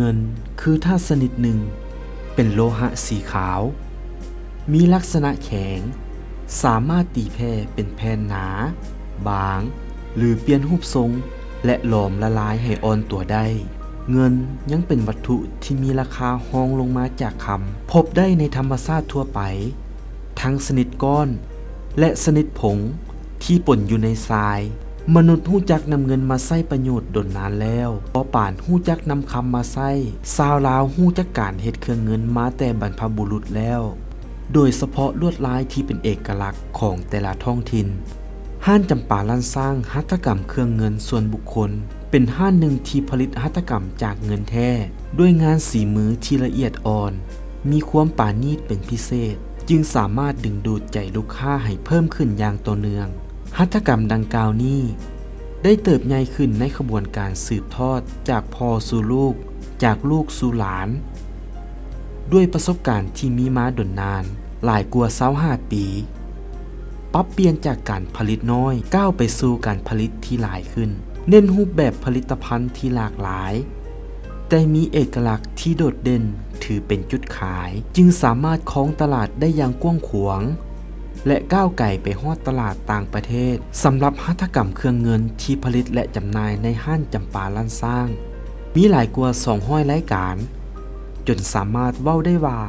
ເງິນຄືທາດຊະນິດໜຶ່ງ ເປັນໂລຫະສີຂາວ, ມີລັກສະນະແຂງ, ສາມາດຕີແຜ່ເປັນແຜ່ນໜາ, ບາງ ຫຼື ປ່ຽນຮູບຊົງ ແລະ ຫຼອມລະລາຍໃຫ້ອ່ອນຕົວໄດ້. ເງິນຍັງເປັນວັດຖຸທີ່ມີລາຄາຮອງລົງມາຈາກຄຳ, ພົບໄດ້ໃນທຳມະຊາດທົ່ວໄປ, ທັງຊະນິດກ້ອນ ແລະ ຊະນິດຜົງທີ່ປົນຢູ່ໃນຊາຍ. ມະນຸດຮູ້ຈັກນຳເງິນມາໃຊ້ປະໂຫຍດດົນນານແລ້ວ, ບໍ່ປານຮູ້ຈັກນຳຄຳມາໃຊ້. ຊາວລາວຮູ້ຈັກການເຮັດເຄື່ອງເງິນມາແຕ່ບັນພະບຸລຸດແລ້ວ, ໂດຍສະເພາະລວດລາຍທີ່ເປັນເອກະລັກຂອງແຕ່ລະທ້ອງຖິ່ນ. ຮ້ານຈຳປາລ້ານຊ້າງ ຫັດຖະກຳເຄື່ອງເງິນສ່ວນບຸກຄົນ ເປັນຮ້ານໜຶ່ງທີ່ຜະລິດຫັດຖະກຳຈາກເງິນແທ້ ດ້ວຍງານສີມືທີ່ລະອຽດອ່ອນ, ມີຄວາມປານີດເປັນພິເສດ, ຈຶ່ງສາມາດດຶງດູດໃຈລູກຄ້າໃຫ້ເພີ່ມຂຶ້ນຢ່າງຕໍ່ເນື່ອງ. ຫັດຖະກຳດັ່ງກ່າວນີ້ ໄດ້ເຕີບໃຫຍ່ຂຶ້ນໃນຂະບວນການສືບທອດຈາກພໍ່ສູ່ລູກ, ຈາກລູກສູ່ຫຼານ, ດ້ວຍປະສົບການທີ່ມີມາດົນນານ ຫຼາຍກວ່າຊາວຫ້າປີ, ປັບປ່ຽນຈາກການຜະລິດນ້ອຍ ກ້າວໄປສູ່ການຜະລິດທີ່ຫຼາຍຂຶ້ນ, ເນັ້ນຮູບແບບຜະລິດຕະພັນທີ່ຫຼາກຫຼາຍ, ແຕ່ມີເອກະລັກທີ່ໂດດເດັ່ນ ຖືເປັນຈຸດຂາຍ, ຈຶ່ງສາມາດຄອງຕະຫຼາດໄດ້ຢ່າງກວ້າງຂວາງ ແລະ ກ້າວໄກໄປຮອດຕະຫຼາດຕ່າງປະເທດ. ສຳລັບຫັດຖະກຳເຄື່ອງເງິນທີ່ຜະລິດ ແລະ ຈຳໜ່າຍໃນຮ້ານຈຳປາລ້ານຊ້າງ ມີຫຼາຍກວ່າສອງຮ້ອຍລາຍການ, ຈົນສາມາດເວົ້າໄດ້ວ່າ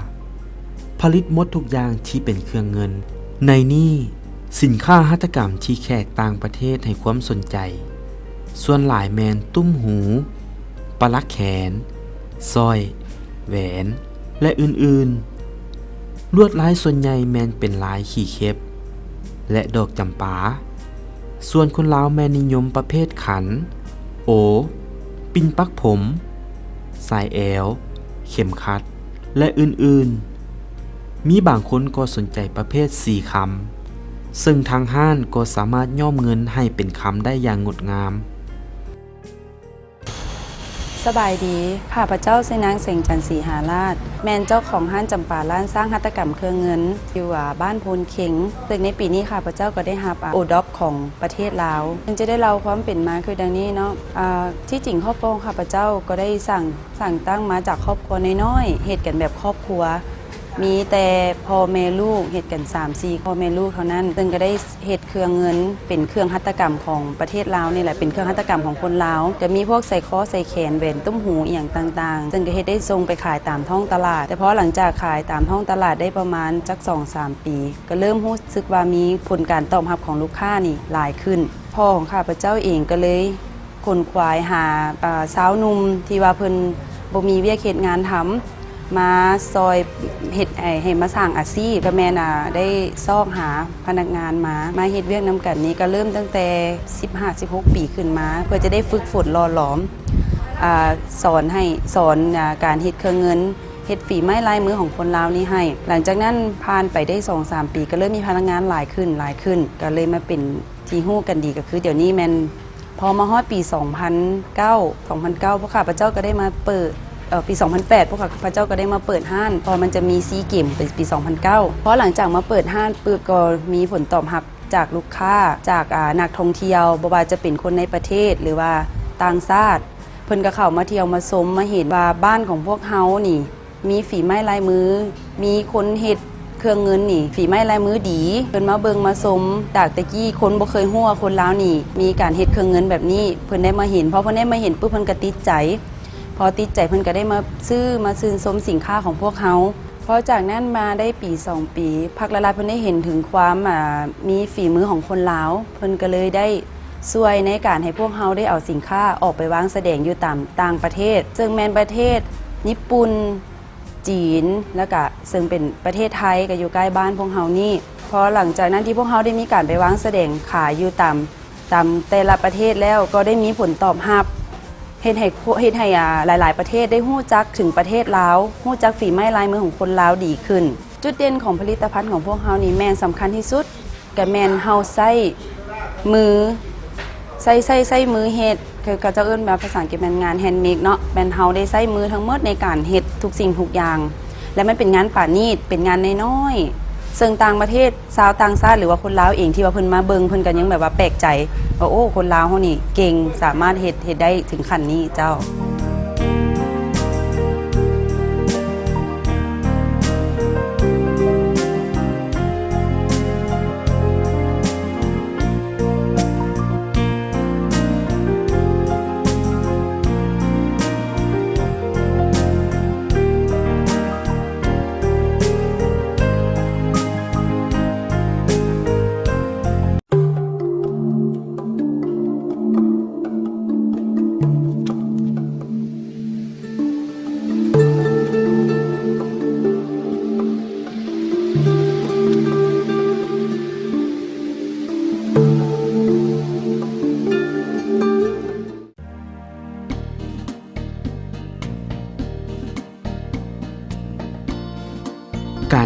ຜະລິດໝົດທຸກຢ່າງທີ່ເປັນເຄື່ອງເງິນ. ໃນນີ້, ສິນຄ້າຫັດຖະກຳທີ່ແຂກຕ່າງປະເທດໃຫ້ຄວາມສົນໃຈ ສ່ວນຫຼາຍແມ່ນຕຸ້ມຫູ, ປະຫຼັກແຂນ, ສ້ອຍ, ແຫວນ ແລະ ອື່ນໆ. ລວດລາຍສ່ວນໃຫຍ່ແມ່ນເປັນລາຍຂີ້ເຂັບ ແລະ ດອກຈຳປາ. ສ່ວນຄົນລາວແມ່ນນິຍົມປະເພດຂັນ, ໂອ, ປິ່ນປັກຜົມ, ສາຍແອວ, ເຂັມຂັດ ແລະ ອື່ນໆ. ມີບາງຄົນກໍສົນໃຈປະເພດສີຄຳ, ເຊິ່ງທາງຮ້ານກໍສາມາດຍ້ອມເງິນໃຫ້ເປັນຄຳໄດ້ຢ່າງງົດງາມ. ສະບາຍດີ, ຂ້າພະເຈົ້າຊື່ນາງ ແສງຈັນ ສີຫາລາດ, ແມ່ນເຈົ້າຂອງຮ້ານຈຳປາລ້ານຊ້າງຫັດຖະກຳເຄື່ອງເງິນ ຢູ່ ອາ ບ້ານໂພນເຄັງ, ເຊິ່ງໃນປີນີ້ຂ້າພະເຈົ້າກໍໄດ້ຮັບ ອາ ໂອດອບຂອງປະເທດລາວ. ເຊິ່ງຈະໄດ້ເລົ່າຄວາມເປັນມາຄືດັ່ງນີ້ເນາະ, ອາ ທີ່ຈິງຄອບຄົວຂອງຂ້າພະເຈົ້າກໍໄດ້ສ້າງ ສ້າງຕັ້ງມາຈາກຄອບຄົວນ້ອຍໆ, ເຮັດກັນແບບຄອບຄົວ, ມີແຕ່ພໍ່ແມ່ລູກ, ເຮັດກັນສາມສີ່ພໍ່ແມ່ລູກເທົ່ານັ້ນ, ເຊິ່ງກໍໄດ້ ເຮັດເຄື່ອງເງິນເປັນເຄື່ອງຫັດຖະກຳຂອງປະເທດລາວນີ້ແຫຼະ, ເປັນເຄື່ອງຫັດຖະກຳຂອງຄົນລາວ, ກໍມີພວກສາຍຄໍ, ສາຍແຂນ, ແຫວນ, ຕຸ້ມຫູ ອີ່ຫຍັງຕ່າງໆ, ເຊິ່ງກໍເຮັດໄດ້ສົ່ງໄປຂາຍຕາມທ້ອງຕະຫຼາດ. ແຕ່ພໍຫຼັງຈາກຂາຍຕາມທ້ອງຕະຫຼາດໄດ້ປະມານຈັກສອງສາມປີ, ກໍເລີ່ມຮູ້ສຶກວ່າມີຜົນການຕອບຮັບຂອງລູກຄ້ານີ້ຫຼາຍຂຶ້ນ. ພໍ່ຂອງຂ້າພະເຈົ້າເອງກໍເລີຍ ຂົນຂວາຍຫາ ເອີ ຊາວໜຸ່ມທີ່ວ່າເພິ່ນບໍ່ມີວຽກເຮັດງານທຳ ມາຊ່ອຍເຮັດ ໃຫ້ ໃຫ້ມາສ້າງອາຊີບ, ກໍແມ່ນ ອາ ໄດ້ຊອກຫາພະນັກງານມາ ມາເຮັດວຽກນຳກັນນີ້ ກໍເລີ່ມຕັ້ງແຕ່ສິບຫ້າ ສິບຫົກປີຂຶ້ນມາ ເພື່ອຈະໄດ້ຝຶກຝົນຫຼໍ່ຫຼອມ ອາ ສອນໃຫ້ ສອນ ອາ ການເຮັດເຄື່ອງເງິນ ເຮັດຝີໄມ້ລາຍມືຂອງຄົນລາວນີ້ໃຫ້. ຫຼັງຈາກນັ້ນຜ່ານໄປໄດ້ສອງສາມປີ ກໍເລີ່ມມີພະນັກງານຫຼາຍຂຶ້ນ ຫຼາຍຂຶ້ນ ກໍເລີຍມາເປັນທີ່ຮູ້ກັນດີ ກໍຄືດຽວນີ້ແມ່ນ ພໍມາຮອດປີສອງພັນເກົ້າ ສອງພັນເກົ້າ ພວກຂ້າພະເຈົ້າກໍໄດ້ມາເປີດ ເອີ ປີສອງພັນແປດ ພວກຂ້າພະເຈົ້າກໍໄດ້ມາເປີດຮ້ານ ເພາະມັນຈະມີຊີເກມໃນປີສອງພັນເກົ້າ. ພໍຫຼັງຈາກມາເປີດຮ້ານປຶບ ກໍມີຜົນຕອບຮັບຈາກລູກຄ້າ ຈາກ ອາ ນັກທ່ອງທ່ຽວ ບໍ່ວ່າຈະເປັນຄົນໃນປະເທດ ຫຼືວ່າຕ່າງຊາດ ເພິ່ນກໍເຂົ້າມາທ່ຽວມາຊົມ ມາເຫັນວ່າບ້ານຂອງພວກເຮົານີ້ ມີຝີໄມ້ລາຍມື ມີຄົນເຮັດເຄື່ອງເງິນນີ້ ຝີໄມ້ລາຍມືດີ. ເພິ່ນມາເບິ່ງມາຊົມ ຈາກແຕ່ກີ້ຄົນບໍ່ເຄີຍຮູ້ວ່າຄົນລາວນີ້ມີການເຮັດເຄື່ອງເງິນແບບນີ້ ເພິ່ນໄດ້ມາເຫັນ. ພໍເພິ່ນໄດ້ມາເຫັນປຶບ ເພິ່ນກໍຕິດໃຈ. ພໍຕິດໃຈ ເພິ່ນກໍໄດ້ມາຊື້ ມາຊື່ນຊົມສິນຄ້າຂອງພວກເຮົາ. ພໍຈາກນັ້ນມາໄດ້ປີສອງປີ ພັກລາດໆ ເພິ່ນໄດ້ເຫັນເຖິງຄວາມ ອາ ມີຝີມືຂອງຄົນລາວ ເພິ່ນກໍເລີຍໄດ້ ຊ່ວຍໃນການໃຫ້ພວກເຮົາໄດ້ເອົາສິນຄ້າອອກໄປວາງສະແດງຢູ່ຕາມຕ່າງປະເທດ ເຊິ່ງແມ່ນປະເທດຍີ່ປຸ່ນ, ຈີນ ແລ້ວກະເຊິ່ງເປັນປະເທດໄທ ກໍຢູ່ໃກ້ບ້ານພວກເຮົານີ້. ພໍຫຼັງຈາກນັ້ນທີ່ພວກເຮົາໄດ້ມີການໄປວາງສະແດງຂາຍຢູ່ຕາມ ຕາມແຕ່ລະປະເທດແລ້ວ ກໍໄດ້ມີຜົນຕອບຮັບ ເຮັດໃຫ້ ເຮັດໃຫ້ ອາ ຫຼາຍໆປະເທດໄດ້ຮູ້ຈັກເຖິງປະເທດລາວ, ຮູ້ຈັກຝີໄມ້ລາຍມືຂອງຄົນລາວດີຂຶ້ນ. ຈຸດເດັ່ນຂອງຜະລິດຕະພັນຂອງພວກເຮົານີ້ແມ່ນສຳຄັນທີ່ສຸດ ກະແມ່ນເຮົາໃຊ້ມື ໃຊ້ ໃຊ້ ໃຊ້ມືເຮັດ ຄືເຂົາເຈົ້າເອີ້ນວ່າພາສາອັງກິດແມ່ນງານແຮນເມດເນາະ ແມ່ນເຮົາໄດ້ໃຊ້ມືທັງໝົດໃນການເຮັດທຸກສິ່ງທຸກຢ່າງ ແລະ ມັນເປັນງານປານີດ ເປັນງານນ້ອຍໆ ເຊິ່ງຕ່າງປະເທດ ຊາວຕ່າງຊາດ ຫຼືວ່າຄົນລາວເອງທີ່ວ່າເພິ່ນມາເບິ່ງ ເພິ່ນກໍຍັງແບບວ່າແປກໃຈວ່າ ໂອ້ ຄົນລາວເຮົານີ້ເກັ່ງ ສາມາດເຮັດ ເຮັດໄດ້ເຖິງຂັ້ນນີ້ເຈົ້າ.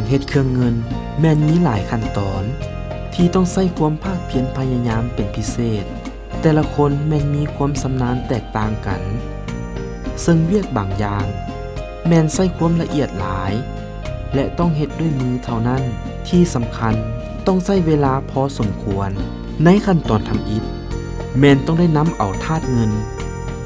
ເຮັດເຄື່ອງເງິນແມ່ນມີຫຼາຍຂັ້ນຕອນ ທີ່ຕ້ອງໃຊ້ຄວາມພາກພຽນພະຍາຍາມເປັນພິເສດ. ແຕ່ລະຄົນແມ່ນມີຄວາມຊຳນານແຕກຕ່າງກັນ, ເຊິ່ງວຽກບາງຢ່າງແມ່ນໃຊ້ຄວາມລະອຽດຫຼາຍ ແລະ ຕ້ອງເຮັດດ້ວຍມືເທົ່ານັ້ນ. ທີ່ສຳຄັນ, ຕ້ອງໃຊ້ເວລາພໍສົມຄວນ. ໃນຂັ້ນຕອນທຳອິດ, ແມ່ນຕ້ອງໄດ້ນຳເອົາທາດເງິນ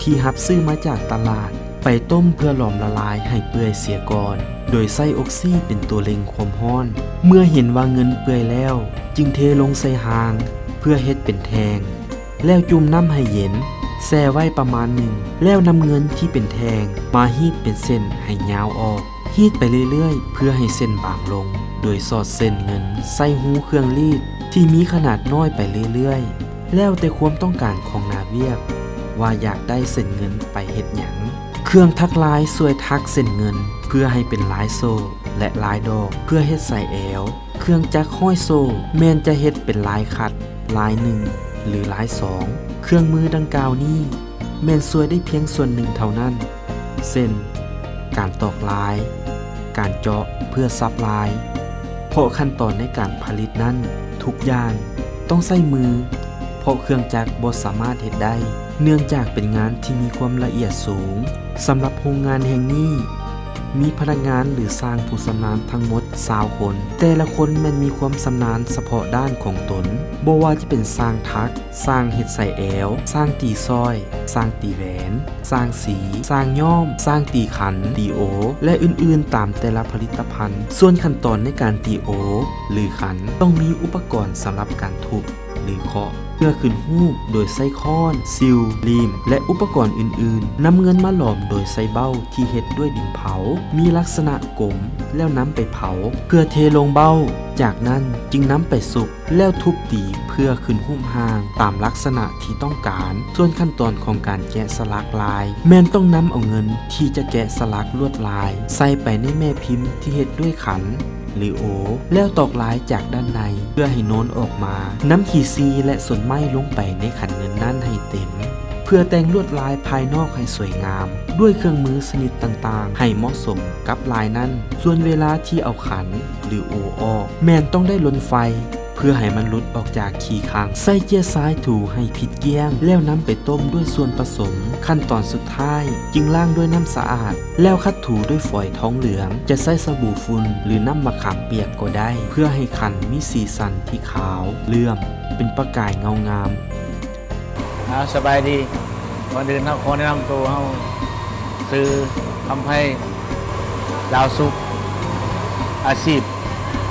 ທີ່ຮັບຊື້ມາຈາກຕະຫຼາດ ໄປຕົ້ມເພື່ອຫຼອມລະລາຍໃຫ້ເປື່ອຍເສຍກ່ອນ, ໂດຍໃຊ້ອົກຊີເປັນຕົວເລັ່ງຄວາມຮ້ອນ. ເມື່ອເຫັນວ່າເງິນເປື່ອຍແລ້ວ, ຈຶ່ງເທລົງໃສ່ຮ່າງເພື່ອເຮັດເປັນແທ່ງ, ແລ້ວຈຸ່ມນ້ຳໃຫ້ເຢັນ, ແຊ່ໄວ້ປະມານໜຶ່ງ, ແລ້ວນຳເງິນທີ່ເປັນແທ່ງມາຮີດເປັນເສັ້ນໃຫ້ຍາວອອກ. ຮີດໄປເລື້ອຍໆ ເພື່ອໃຫ້ເສັ້ນບາງລົງ, ໂດຍສອດເສັ້ນເງິນໃສ່ຮູເຄື່ອງລີດທີ່ມີຂະໜາດນ້ອຍໄປເລື້ອຍໆ. ແລ້ວແຕ່ຄວາມຕ້ອງການຂອງໜ້າວຽກ ວ່າຢາກໄດ້ເສັ້ນເງິນໄປເຮັດຫຍັງ. ເຄື່ອງຖັກລາຍຊ່ວຍຖັກເສັ້ນເງິນເພື່ອໃຫ້ເປັນລາຍໂສ້ ແລະ ລາຍດອກເພື່ອເຮັດສາຍແອວ. ເຄື່ອງຈັກຮ້ອຍໂສ້ແມ່ນຈະເຮັດເປັນລາຍຂັດ, ລາຍໜຶ່ງ ຫຼື ລາຍສອງ. ເຄື່ອງມືດັ່ງກ່າວນີ້ແມ່ນຊ່ວຍໄດ້ພຽງສ່ວນໜຶ່ງເທົ່ານັ້ນ, ເຊັ່ນ ການຕອກລາຍ, ການເຈາະເພື່ອສັບລາຍ, ເພາະຂັ້ນຕອນໃນການຜະລິດນັ້ນທຸກຢ່າງຕ້ອງໃຊ້ມື, ເພາະເຄື່ອງຈັກບໍ່ສາມາດເຮັດໄດ້, ເນື່ອງຈາກເປັນງານທີ່ມີຄວາມລະອຽດສູງ. ສຳລັບໂຮງງານແຫ່ງນີ້ ມີພະນັກງານ ຫຼື ຊ່າງຜູ້ຊຳນານທັງໝົດຊາວຄົນ. ແຕ່ລະຄົນແມ່ນມີຄວາມຊຳນານສະເພາະດ້ານຂອງຕົນ, ບໍ່ວ່າຈະເປັນຊ່າງຖັກ, ຊ່າງເຮັດສາຍແອວ, ຊ່າງຕີສ້ອຍ, ຊ່າງຕີແຫວນ, ຊ່າງສີ, ຊ່າງຍ້ອມ, ຊ່າງຕີຂັນ, ຕີໂອ ແລະ ອື່ນໆ ຕາມແຕ່ລະຜະລິດຕະພັນ. ສ່ວນຂັ້ນຕອນໃນການຕີໂອ ຫຼື ຂັນ ຕ້ອງມີອຸປະກອນສຳລັບການທຸບ ຫຼື ເຄາະ ເພື່ອຂຶ້ນຮູບໂດຍໃຊ້ຄ້ອນ, ສິວ, ລີມ ແລະ ອຸປະກອນອື່ນໆ. ນຳເງິນມາຫຼອມໂດຍໃຊ້ເບົ້າທີ່ເຮັດດ້ວຍດິນເຜົາ, ມີລັກສະນະກົມ, ແລ້ວນຳໄປເຜົາເພື່ອເທລົງເບົ້າ. ຈາກນັ້ນຈຶ່ງນຳໄປສຸກ ແລ້ວທຸບຕີເພື່ອຂຶ້ນຮູບຮ່າງຕາມລັກສະນະທີ່ຕ້ອງການ. ສ່ວນຂັ້ນຕອນຂອງການແກະສະຫຼັກລາຍ ແມ່ນຕ້ອງນຳເອົາເງິນທີ່ຈະແກະສະຫຼັກລວດລາຍໃສ່ໄປໃນແມ່ພິມທີ່ເຮັດດ້ວຍຂັນ ຫຼື ໂອ ແລ້ວຕອກລາຍຈາກດ້ານໃນເພື່ອໃຫ້ໂນນອອກມາ, ນຳຂີ້ຊີ ແລະ ສົ້ນໄມ້ລົງໄປໃນຂັນເງິນນັ້ນໃຫ້ເຕັມ ເພື່ອແຕ່ງລວດລາຍພາຍນອກໃຫ້ສວຍງາມ ດ້ວຍເຄື່ອງມືຊະນິດຕ່າງໆ ໃຫ້ເໝາະສົມກັບລາຍນັ້ນ. ສ່ວນເວລາທີ່ເອົາຂັນ ຫຼື ໂອ ອອກ ແມ່ນຕ້ອງໄດ້ລົນໄຟ ເພື່ອໃຫ້ມັນຫຼຸດອອກຈາກຂີ້ຄັງ, ໃຊ້ເຈ້ຍຊາຍຖູໃຫ້ຜິດກ້ຽງ ແລ້ວນຳໄປຕົ້ມດ້ວຍສ່ວນປະສົມ. ຂັ້ນຕອນສຸດທ້າຍຈຶ່ງລ້າງດ້ວຍນ້ຳສະອາດ ແລ້ວຂັດຖູດ້ວຍຟອຍທອງເຫຼືອງ, ຈະໃຊ້ສະບູຝຸ່ນ ຫຼື ນ້ຳມະຂາມປຽກກໍໄດ້ ເພື່ອໃຫ້ຂັນມີສີສັນທີ່ຂາວເຫຼື້ອມ ເປັນປະກາຍເງົາງາມ. ອາ ສະບາຍດີ. ກ່ອນອື່ນເຮົາຂໍແນະນຳໂຕເຮົາ ຊື່ ຄຳໄພ ດາວສຸກ, ອາຊີບ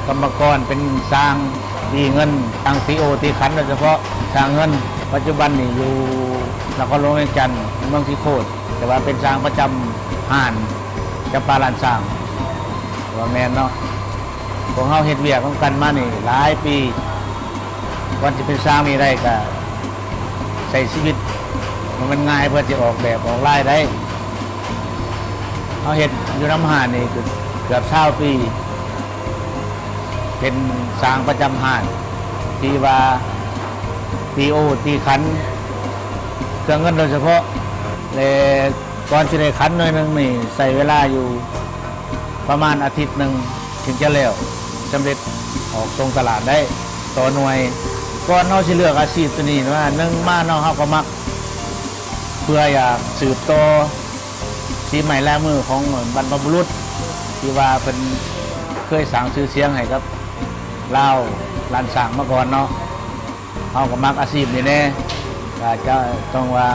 ກຳມະກອນ ເປັນຊ່າງຕີເງິນ, ຊ່າງຕີໂອ ຕີຂັນໂດຍສະເພາະ, ຊ່າງເງິນ. ປັດຈຸບັນນີ້ຢູ່ນະຄອນຫຼວງວຽງຈັນ, ເມືອງສີໂຄດ, ແຕ່ວ່າເປັນຊ່າງປະຈຳຮ້ານຈຳປາລ້ານຊ້າງ ວ່າແມ່ນເນາະ. ພວກເຮົາເຮັດວຽກນຳກັນມານີ້ຫຼາຍປີ, ກ່ອນຊິເປັນຊ່າງນີ້ໄດ້ກະໃຊ້ຊີວິດບໍ່ແມ່ນງ່າຍ ເພື່ອຊິອອກແບບອອກລາຍໄດ້. ເຮົາເຮັດຢູ່ນຳຮ້ານນີ້ເກືອບຊາວປີ, ເປັນຊ່າງປະຈຳຮ້ານທີ່ວ່າຕີໂອ ຕີຂັນເຄື່ອງເງິນໂດຍສະເພາະ ແລະ ກ່ອນຊິໄດ້ຂັນໜ່ວຍໜຶ່ງນີ້ ໃຊ້ເວລາຢູ່ປະມານອາທິດໜຶ່ງຈຶ່ງຈະແລ້ວສຳເລັດ ອອກສົ່ງຕະຫຼາດໄດ້ຕໍ່ໜ່ວຍ. ກ່ອນເຮົາຊິເລືອກອາຊີບໂຕນີ້ມາ, ໜຶ່ງມາເນາະ ເຮົາກໍມັກ ເພື່ອຢາກສືບຕໍ່ສີໄມ້ລາຍມືຂອງບັນພະບຸລຸດ ທີ່ວ່າເພິ່ນເຄີຍສ້າງຊື່ສຽງໃຫ້ກັບລາວລ້ານຊ້າງມາກ່ອນເນາະ. ເຮົາກໍມັກອາຊີບນີ້ແດ່, ກໍຈະຕ້ອງວ່າ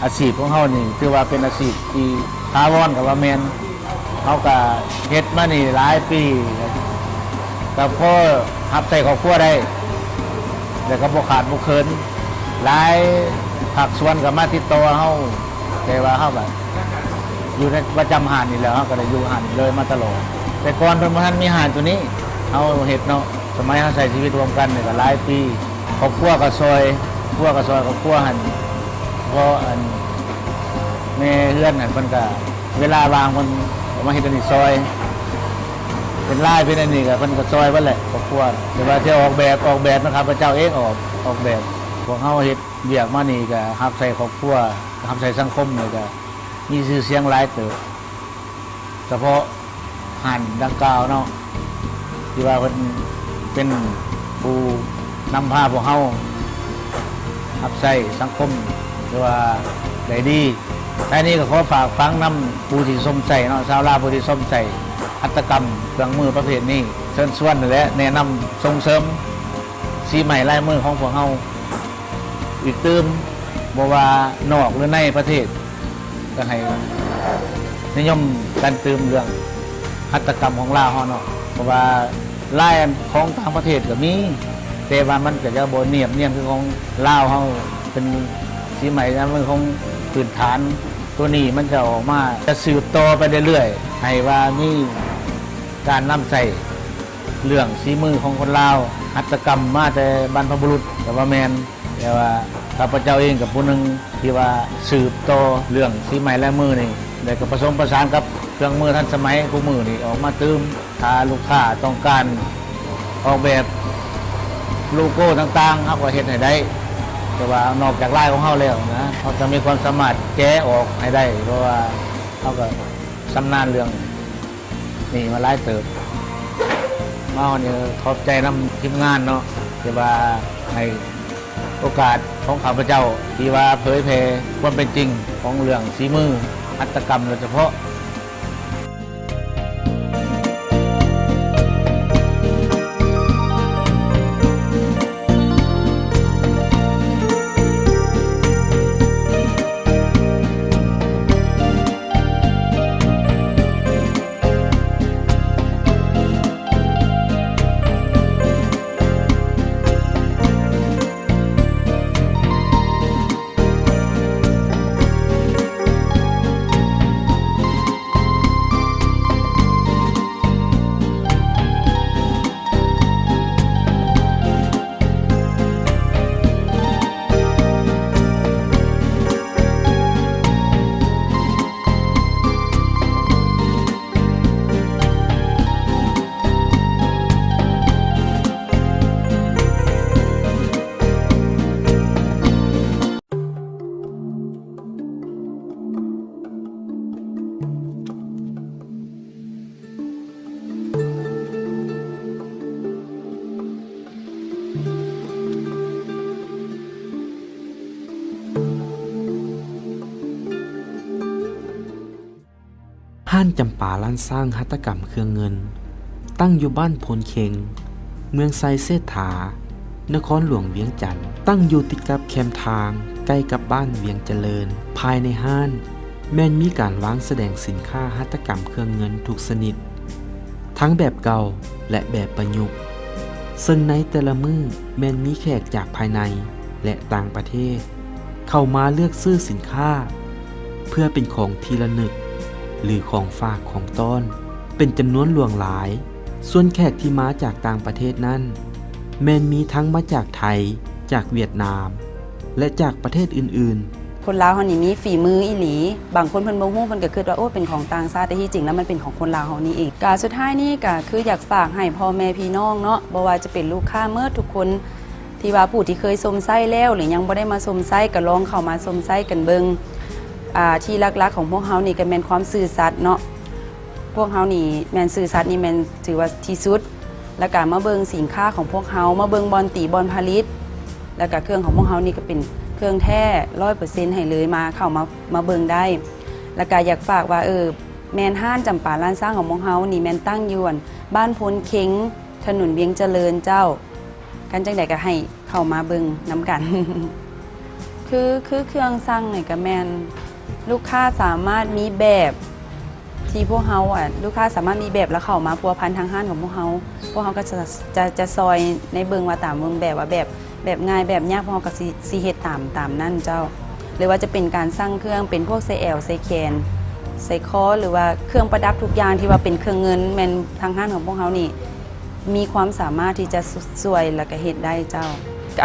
ອາຊີບຂອງເຮົານີ້ຖືວ່າເປັນອາຊີບທີ່ຖາວອນກໍວ່າແມ່ນ. ເຮົາກໍເຮັດມານີ້ຫຼາຍປີ, ກໍພໍຮັບໃຊ້ຄອບຄົວໄດ້ ແລ້ວກໍບໍ່ຂາດບໍ່ເຂີນ. ຫຼາຍພາກສ່ວນກໍມາຕິດຕໍ່ເຮົາ, ແຕ່ວ່າເຮົາກໍຢູ່ໃນປະຈຳຮ້ານນີ້ແຫຼະ, ເຮົາກໍໄດ້ຢູ່ຮ້ານນີ້ເລີຍມາຕະຫຼອດ. ແຕ່ກ່ອນເພິ່ນບໍ່ທັນມີຮ້ານໂຕນີ້ ເຮົາເຮັດເນາະ. ສະໄໝເຮົາໃຊ້ຊີວິດຮ່ວມກັນນີ້ກໍຫຼາຍປີ. ຄອບຄົວກໍຊ່ອຍ, ຄົວກໍຊ່ອຍຄອບຄົວຫັ້ນ, ເພາະອັນແມ່ເຮືອນຫັ້ນເພິ່ນກໍເວລາວ່າງເພິ່ນກໍມາເຮັດອັນນີ້ຊ່ອຍ, ເປັນລາຍເປັນອັນນີ້ກໍເພິ່ນກໍຊ່ອຍເບິດແຫຼະຄອບຄົວ. ແຕ່ວ່າທີ່ອອກແບບ, ອອກແບບນະ ຂ້າພະເຈົ້າເອງອອກ, ອອກແບບ. ພວກເຮົາເຮັດວຽກມານີ້ກໍຮັບໃຊ້ຄອບຄົວ, ຮັບໃຊ້ສັງຄົມນີ້ກໍມີຊື່ສຽງຫຼາຍເຕີບ. ສະເພາະຮ້ານດັ່ງກ່າວເນາະ, ທີ່ວ່າເພິ່ນເປັນຜູ້ນຳພາພວກເຮົາຮັບໃຊ້ສັງຄົມ ຖືວ່າໄດ້ດີ. ທ້າຍນີ້ກໍຂໍຝາກຝັງນຳຜູ້ທີ່ຊົມໃຊ້ເນາະ, ຊາວລາວຜູ້ທີ່ຊົມໃຊ້ຫັດຖະກຳເຄື່ອງມືປະເພດນີ້, ເຊີນຊວນແລະແນະນຳສົ່ງເສີມສີໄມ້ລາຍມືຂອງພວກເຮົາອີກຕື່ມ, ບໍ່ວ່ານອກ ຫຼື ໃນປະເທດ. ກໍໃຫ້ນິຍົມກັນຕື່ມເລື່ອງຫັດຖະກຳຂອງລາວເຮົາເນາະ, ເພາະວ່າລາຍຂອງຕ່າງປະເທດກໍມີ, ແຕ່ວ່າມັນກໍຈະບໍ່ນຽບນຽນຄືຂອງລາວເຮົາ, ເປັນສີໄມ້ລາຍມືຂອງພື້ນຖານ. ໂຕນີ້ມັນຈະອອກມາ ຈະສືບຕໍ່ໄປເລື້ອຍໆ ໃຫ້ວ່າມີການນຳໃຊ້ເລື່ອງສີມືຂອງຄົນລາວ, ຫັດຖະກຳມາແຕ່ບັນພະບຸລຸດກໍວ່າແມ່ນ. ແຕ່ວ່າຂ້າພະເຈົ້າເອງກໍຜູ້ໜຶ່ງທີ່ວ່າສືບຕໍ່ເລື່ອງສີໄມ້ລາຍມືນີ້, ແລ້ວກໍປະສົມປະສານກັບເຄື່ອງມືທັນສະໄໝຄູ່ມື້ນີ້ອອກມາຕື່ມ. ຖ້າລູກຄ້າຕ້ອງການອອກແບບໂລໂກ້ຕ່າງໆ ເຮົາກໍເຮັດໃຫ້ໄດ້, ແຕ່ວ່ານອກຈາກລາຍຂອງເຮົາແລ້ວນະ, ເຮົາຕ້ອງມີຄວາມສາມາດແກະອອກໃຫ້ໄດ້, ເພາະວ່າເຮົາກໍຊຳນານເລື່ອງ ນີ້ມາຫຼາຍເຕີບ. ມາຮອດນີ້ຂອບໃຈນຳທີມງານເນາະ ທີ່ວ່າໃຫ້ໂອກາດຂອງຂ້າພະເຈົ້າ ທີ່ວ່າເຜີຍແຜ່ຄວາມເປັນຈິງຂອງເລື່ອງສີມືຫັດຖະກຳໂດຍສະເພາະ. ຮ້ານຈຳປາລ້ານຊ້າງຫັດຖະກຳເຄື່ອງເງິນ ຕັ້ງຢູ່ບ້ານໂພນເຄັງ ເມືອງໄຊເສດຖາ ນະຄອນຫຼວງວຽງຈັນ, ຕັ້ງຢູ່ຕິດກັບແຄມທາງ ໃກ້ກັບບ້ານວຽງຈະເລີນ. ພາຍໃນຮ້ານແມ່ນມີການວາງສະແດງສິນຄ້າຫັດຖະກຳເຄື່ອງເງິນທຸກຊະນິດ, ທັງແບບເກົ່າ ແລະ ແບບປະຍຸກ, ເຊິ່ງໃນແຕ່ລະມື້ແມ່ນມີແຂກຈາກພາຍໃນ ແລະ ຕ່າງປະເທດ ເຂົ້າມາເລືອກຊື້ສິນຄ້າ ເພື່ອເປັນຂອງທີ່ລະນຶກ ຫຼື ຂອງຝາກຂອງຕ້ອນ ເປັນຈຳນວນຫຼວງຫຼາຍ. ສ່ວນແຂກທີ່ມາຈາກຕ່າງປະເທດນັ້ນ ແມ່ນມີທັງມາຈາກໄທ, ຈາກຫວຽດນາມ ແລະ ຈາກປະເທດອື່ນໆ. ຄົນລາວເຮົານີ້ມີຝີມືອີ່ຫຼີ, ບາງຄົນເພິ່ນບໍ່ຮູ້ ເພິ່ນກໍຄິດວ່າ ໂອ້ ເປັນຂອງຕ່າງຊາດ, ແຕ່ທີ່ຈິງແລ້ວມັນເປັນຂອງຄົນລາວເຮົານີ້ເອງ. ກະສຸດທ້າຍນີ້ກະຄືຢາກຝາກໃຫ້ພໍ່ແມ່ພີ່ນ້ອງເນາະ, ບໍ່ວ່າຈະເປັນລູກຄ້າເໝິດທຸກຄົນ ທີ່ວ່າຜູ້ທີ່ເຄີຍຊົມໃຊ້ແລ້ວ ຫຼື ຍັງບໍ່ໄດ້ມາຊົມໃຊ້ ກໍລອງເຂົ້າມາຊົມໃຊ້ກັນເບິ່ງ. ອ່າ ທີ່ຫຼັກໆຂອງພວກເຮົານີ້ກໍແມ່ນຄວາມຊື່ສັດເນາະ, ພວກເຮົານີ້ແມ່ນຊື່ສັດນີ້ແມ່ນຖືວ່າທີ່ສຸດ. ແລ້ວກໍມາເບິ່ງສິນຄ້າຂອງພວກເຮົາ, ມາເບິ່ງບ່ອນຕີບ່ອນຜະລິດ, ແລ້ວກໍເຄື່ອງຂອງພວກເຮົານີ້ກໍເປັນເຄື່ອງແທ້ຮ້ອຍເປີເຊັນໃຫ້ເລີຍ, ມາ ເຂົ້າມາ ມາເບິ່ງໄດ້. ແລ້ວກໍຢາກຝາກວ່າ ເອີ ແມ່ນຮ້ານຈຳປາລ້ານຊ້າງຂອງພວກເຮົານີ້ແມ່ນຕັ້ງຢູ່ ອັນ ບ້ານໂພນເຄັງ ຖະໜົນວຽງຈະເລີນເຈົ້າ. ຄັນຈັ່ງໃດກໍໃຫ້ເຂົ້າມາເບິ່ງນຳກັນ. ຄື ຄືເຄື່ອງສັ່ງນີ້ກໍແມ່ນລູກຄ້າສາມາດມີແບບທີ່ພວກເຮົາ ອະ ລູກຄ້າສາມາດມີແບບແລ້ວເຂົ້າມາພົວພັນທາງຮ້ານຂອງພວກເຮົາ. ພວກເຮົາກໍຈະ ຈະ ຈະຊ່ອຍໃນເບິ່ງວ່າຕາມເບິ່ງແບບວ່າແບບ ແບບງ່າຍແບບຍາກ ພວກເຮົາກໍຊິ ຊິເຮັດຕາມ ຕາມນັ້ນເຈົ້າ. ຫຼືວ່າຈະເປັນການສັ່ງເຄື່ອງເປັນພວກສາຍແອວ ສາຍແຂນ ສາຍຄໍ ຫຼືວ່າເຄື່ອງປະດັບທຸກຢ່າງທີ່ວ່າເປັນເຄື່ອງເງິນ ແມ່ນທາງຮ້ານຂອງພວກເຮົານີ້ ມີຄວາມສາມາດທີ່ຈະ ສ- ຊ່ວຍ ແລ້ວກະເຮັດໄດ້ເຈົ້າ.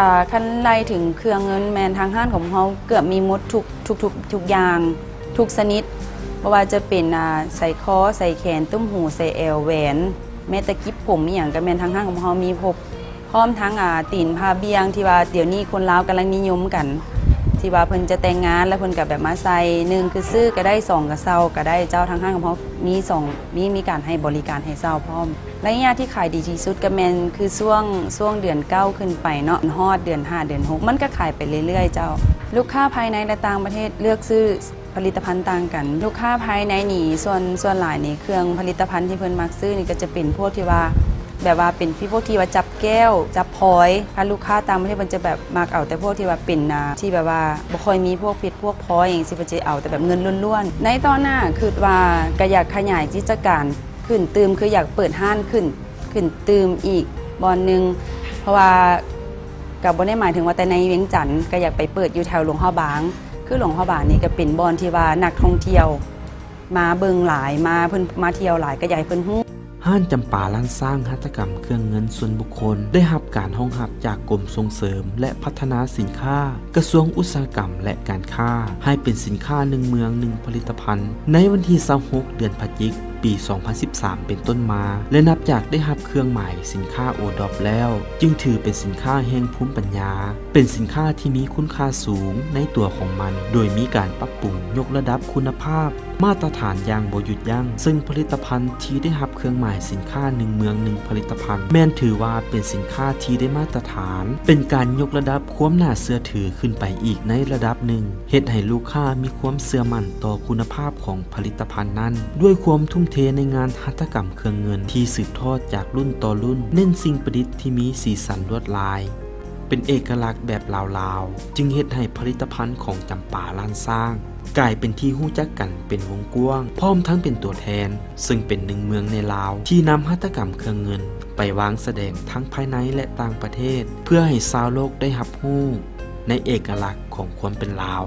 ອາ ຄັນໄລ່ເຖິງເຄື່ອງເງິນ ແມ່ນທາງຮ້ານຂອງເຮົາເກືອບມີໝົດທຸກ ທຸກ ທຸກ ທຸກຢ່າງ ທຸກຊະນິດ, ບໍ່ວ່າຈະເປັນ ອາ ສາຍຄໍ ສາຍແຂນ ຕຸ້ມຫູ ສາຍແອວ ແຫວນ ແມ້ແຕ່ກິບຜົມອີ່ຫຍັງ ກະແມ່ນທາງຮ້ານຂອງເຮົາມີຄົບ. ພ້ອມທັງ ອາ ຕີນຜ້າບ່ຽງ ທີ່ວ່າດຽວນີ້ຄົນລາວກຳລັງນິຍົມກັນ, ທີ່ວ່າເພິ່ນຈະແຕ່ງງານ ແລ້ວເພິ່ນກໍແບບມາໃສ່ ໜຶ່ງຄືຊື້ກໍໄດ້ ສອງກໍເຊົ່າກໍໄດ້ເຈົ້າ. ທາງຮ້ານຂອງເຮົາມີສອງ ມີ ມີການໃຫ້ບໍລິການໃຫ້ເຊົ່າພ້ອມ. ໄລຍະທີ່ຂາຍດີທີ່ສຸດກໍແມ່ນຄືຊ່ວງ ຊ່ວງເດືອນເກົ້າຂຶ້ນໄປເນາະ ຮອດເດືອນຫ້າ ເດືອນຫົກ ມັນກໍຂາຍໄປເລື້ອຍໆເຈົ້າ. ລູກຄ້າພາຍໃນ ແລະ ຕ່າງປະເທດເລືອກຊື້ ຜະລິດຕະພັນຕ່າງກັນ. ລູກຄ້າພາຍໃນນີ້ ສ່ວນ ສ່ວນຫຼາຍນີ້ ເຄື່ອງຜະລິດຕະພັນທີ່ເພິ່ນມັກຊື້ນີ້ ກໍຈະເປັນພວກທີ່ວ່າ ແບບວ່າເປັນພວກທີ່ວ່າຈັບແກ້ວ ຈັບພອຍ. ຖ້າລູກຄ້າຕ່າງປະເທດ ເພິ່ນຈະແບບມັກເອົາແຕ່ພວກທີ່ວ່າເປັນ ອ່າ ທີ່ແບບວ່າບໍ່ຄ່ອຍມີພວກເພັດພວກພອຍຫຍັງຊີ້ ເພິ່ນຈະເອົາແຕ່ແບບເງິນລ້ວນໆ. ໃນຕໍ່ໜ້າ ຄິດວ່າກໍຢາກຂະຫຍາຍກິດຈະການຂຶ້ນຕື່ມ ຄືຢາກເປີດຮ້ານຂຶ້ນ ຂຶ້ນຕື່ມອີກບ່ອນໜຶ່ງ ເພາະວ່າກໍບໍ່ໄດ້ໝາຍເຖິງວ່າແຕ່ໃນວຽງຈັນ ກໍຢາກໄປເປີດຢູ່ແຖວຫຼວງພະບາງ. ຄືຫຼວງພະບາງນີ້ກໍເປັນບ່ອນທີ່ວ່ານັກທ່ອງທ່ຽວມາເບິ່ງຫຼາຍ ມາ ເພິ່ນມາທ່ຽວຫຼາຍ ກໍຢາກໃຫ້ເພິ່ນຮູ້. ຮ້ານຈຳປາລ້ານຊ້າງ ຫັດຖະກຳເຄື່ອງເງິນສ່ວນບຸກຄົນ ໄດ້ຮັບການຮອງຮັບຈາກກົມສົ່ງເສີມ ແລະ ພັດທະນາສິນຄ້າ ກະຊວງອຸດສາຫະກຳ ແລະ ການຄ້າ ໃຫ້ເປັນສິນຄ້າໜຶ່ງເມືອງໜຶ່ງຜະລິດຕະພັນ ໃນວັນທີຊາວຫົກ ເດືອນພະຈິກ ປີສອງພັນສິບສາມ ເປັນຕົ້ນມາ ແລະ ນັບຈາກໄດ້ຮັບເຄື່ອງໝາຍສິນຄ້າໂອດອບແລ້ວ ຈຶ່ງຖືເປັນສິນຄ້າແຫ່ງພູມປັນຍາ, ເປັນສິນຄ້າທີ່ມີຄຸນຄ່າສູງໃນຕົວຂອງມັນ, ໂດຍມີການປັບປຸງຍົກລະດັບຄຸນນະພາບ, ມາດຕະຖານຢ່າງບໍ່ຢຸດຢັ້ງ, ເຊິ່ງຜະລິດຕະພັນທີ່ໄດ້ຮັບເຄື່ອງໝາຍສິນຄ້າໜຶ່ງເມືອງໜຶ່ງຜະລິດຕະພັນ ແມ່ນຖືວ່າເປັນສິນຄ້າທີ່ໄດ້ມາດຕະຖານ, ເປັນການຍົກລະດັບຄວາມໜ້າເຊື່ອຖືຂຶ້ນໄປອີກໃນລະດັບໜຶ່ງ, ເຮັດໃຫ້ລູກຄ້າມີຄວາມເຊື່ອໝັ້ນຕໍ່ຄຸນນະພາບຂອງ ຜະລິດຕະພັນນັ້ນ ດ້ວຍຄວາມທຸ່ມເທໃນງານຫັດຖະກຳເຄື່ອງເງິນທີ່ສືບທອດຈາກລຸ້ນຕໍ່ລຸ້ນ, ເນັ້ນສິ່ງປະດິດທີ່ມີສີສັນລວດລາຍ ເປັນເອກະລັກແບບລາວໆ ຈຶ່ງເຮັດໃຫ້ຜະລິດຕະພັນຂອງຈຳປາລ້ານຊ້າງ ກາຍເປັນທີ່ຮູ້ຈັກກັນເປັນວົງກວ້າງ, ພ້ອມທັງເປັນຕົວແທນ ເຊິ່ງເປັນໜຶ່ງເມືອງໃນລາວ ທີ່ນຳຫັດຖະກຳເຄື່ອງເງິນໄປວາງສະແດງທັງພາຍໃນ ແລະ ຕ່າງປະເທດ ເພື່ອໃຫ້ຊາວໂລກໄດ້ຮັບຮູ້ໃນເອກະລັກຂອງຄວາມເປັນລາວ.